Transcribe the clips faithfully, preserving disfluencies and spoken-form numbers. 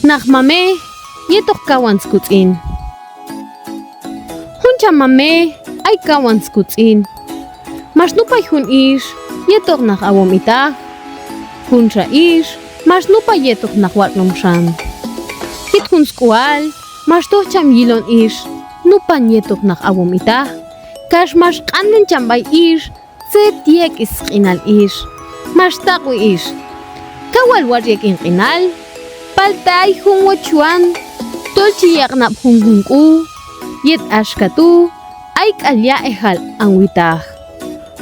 Naq mamej yetoq kawan skutz'in. Jun cham mamej ay kawan skutz'in. Max nupay jun ix yetoq naq awom itaj. Junxa ix max nupay yetoq naq watx'lom xan. Yet jun sk'ual max toj cham yilon ix nupan yetoq naq awom itaj, kax max q'anlen cham b'ay ix tzet yek' sq'inal ix. Max taq'wi ix: Kaw wal watx' yek' hin q'inal, palta ay jun wochwan tol chi yaq'nab' junjun k'u, yet axka tu' ay k'al ya'ejal an witaj.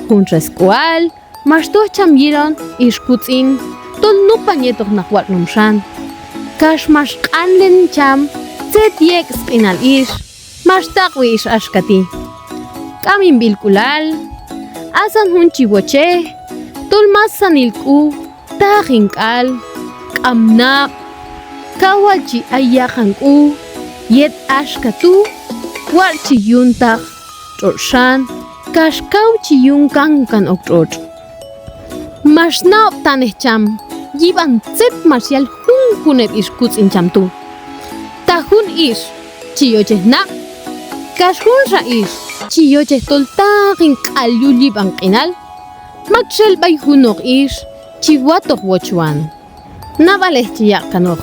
Junxa sk'ual max toj cham yilon ix kutz'in tol nupan yetoq naq watx'lom xan, kax max q'anlen cham tzet yek' sq'inal ix. Max taq'wi ix axka ti': K'am hin b'ilk'ulal, asan jun chi wochej tol masanil k'u taq hin k'al, k'am nab', kaw wal chi ay yaqan k'u, yet axka tu' watx' chi yun taq tx'otx' xan, kax kaw chi yun kankan ok tx'otx'. Max na'ob'tanej cham yib'an tzet max yal junjun heb' ix kutz'in cham tu'. Ta jun ix chi yochej nab', kax junxa ix chi yochej tol taq hin k'al yul yib'an q'inal, maktxel b'ay junoq ix chi watoq wochwan. Nab'alej chi yaq' kanoq.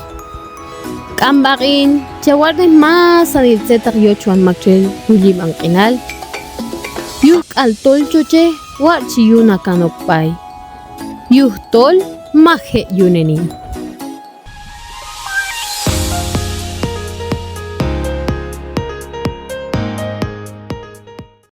K'am b'aq'in cha watx'nej masanil tzetaq yochwan maktxel yul yib'an q'inal. Yuj k'al tol chochej watx' chi yun a kanoq b'ay, yujtol maj je' yuneni.